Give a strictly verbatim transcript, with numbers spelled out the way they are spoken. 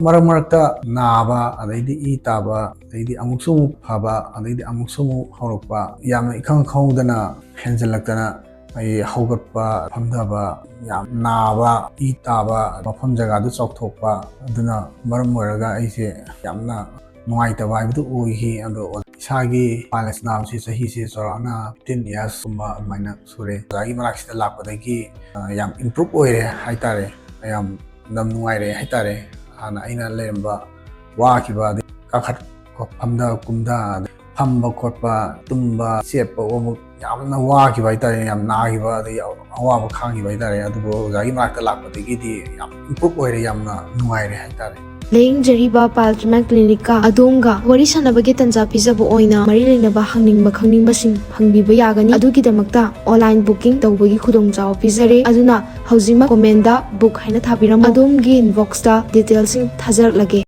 ꯃꯔꯛ ꯃꯔꯛꯇ ꯅꯥꯕ, ꯑꯗꯩꯗꯤ ꯏ ꯇꯥꯕ, ꯑꯗꯩꯗꯤ ꯑꯃꯨꯛꯁꯨ ꯑꯃꯨꯛ ꯐꯕ, ꯑꯗꯩꯗꯤ ꯑꯃꯨꯛꯁꯨ ꯑꯃꯨꯛ ꯍꯧꯔꯛꯄ, ꯌꯥꯝꯅ ꯏꯈꯪ ꯈꯪꯍꯧꯗꯅ ꯍꯦꯟꯖꯜꯂꯛꯇꯅ ꯑꯩ ꯍꯧꯒꯠꯄ, ꯐꯝꯊꯕ, ꯌꯥꯝ ꯅꯥꯕ, ꯏ ꯇꯥꯕ, ꯃꯐꯝ ꯖꯒꯥꯗꯨ ꯆꯥꯎꯊꯣꯛꯄ, ꯑꯗꯨꯅ ꯃꯔꯝ ꯑꯣꯏꯔꯒ ꯑꯩꯁꯦ ꯌꯥꯝꯅ ꯅꯨꯡꯉꯥꯏꯇꯕ ꯍꯥꯏꯕꯗꯨ ꯑꯣꯏꯈꯤ꯫ ꯑꯗꯣ ꯏꯁꯥꯒꯤ ꯄꯥꯜꯅꯦꯁ ꯅꯥꯕꯁꯤ ꯆꯍꯤꯁꯦ ꯆꯥꯎꯔꯥꯛꯅ fifteen years ꯀꯨꯝꯕ ꯑꯗꯨꯃꯥꯏꯅ ꯁꯨꯔꯦ꯫ ꯑꯣꯖꯥꯒꯤ ꯃꯅꯥꯛꯁꯤꯗ ꯂꯥꯛꯄꯗꯒꯤ, ꯑ, ꯌꯥꯝ improve ꯑꯣꯏꯔꯦ ꯍꯥꯏꯇꯥꯔꯦ, ꯌꯥꯝ, ꯌꯥꯝ ꯅꯨꯡꯉꯥꯏꯔꯦ ꯍꯥꯏꯇꯥꯔꯦ꯫ ꯍꯥꯟꯅ ꯑꯩꯅ ꯂꯩꯔꯝꯕ ꯋꯥꯈꯤꯕ, ꯑꯗꯩ ꯀꯥꯈꯠ ꯐꯝꯊ ꯀꯨꯝꯊ, ꯑꯗꯩ ꯐꯝꯕ ꯈꯣꯠꯄ, ꯇꯨꯝꯕ, ꯆꯦꯠꯄ ꯑꯃꯨꯛ ꯌꯥꯝꯅ ꯋꯥꯈꯤꯕ ꯍꯥꯏꯇꯥꯔꯦ, ꯌꯥꯝ ꯅꯥꯈꯤꯕ, ꯑꯗꯩ ꯑꯋꯥꯕ ꯈꯥꯡꯈꯤꯕ ꯍꯥꯏꯇꯥꯔꯦ꯫ ꯑꯗꯨꯕꯨ ꯑꯣꯖꯥꯒꯤ ꯃꯅꯥꯛꯇ ꯂꯥꯛꯄꯗꯒꯤꯗꯤ ꯌꯥꯝ improve ꯑꯣꯏꯔꯦ, ꯌꯥꯝꯅ ꯅꯨꯡꯉꯥꯏꯔꯦ ꯍꯥꯏꯇꯥꯔꯦ꯫ ꯂꯥꯌꯦꯡꯖꯔꯤꯕ ꯄꯥꯜ ꯇ꯭ꯔꯤꯃꯦꯠ ꯀ꯭ꯂꯤꯅꯤꯛꯀ ꯑꯗꯣꯝꯒ ꯋꯥꯔꯤ ꯁꯥꯟꯅꯕꯒꯤ ꯇꯟꯖꯥ ꯄꯤꯖꯕ ꯑꯣꯏꯅ ꯃꯔꯤ ꯂꯩꯅꯕ ꯍꯪꯅꯤꯡꯕ ꯈꯪꯅꯤꯡꯕꯁꯤꯡ ꯍꯪꯕꯤꯕ ꯌꯥꯒꯅꯤ꯫ ꯑꯗꯨꯒꯤꯗꯃꯛꯇ online booking ꯇꯧꯕꯒꯤ ꯈꯨꯗꯣꯡꯆꯥꯕ ꯄꯤꯖꯔꯦ꯫ ꯑꯗꯨꯅ ꯍꯧꯖꯤꯛꯃꯛ comment ꯗ book ꯍꯥꯏꯅ ꯊꯥꯕꯤꯔꯝꯃꯨ꯫ ꯑꯗꯣꯝꯒꯤ inbox ꯇ detail ꯁꯤꯡ ꯊꯥꯖꯔꯛꯂꯒꯦ꯫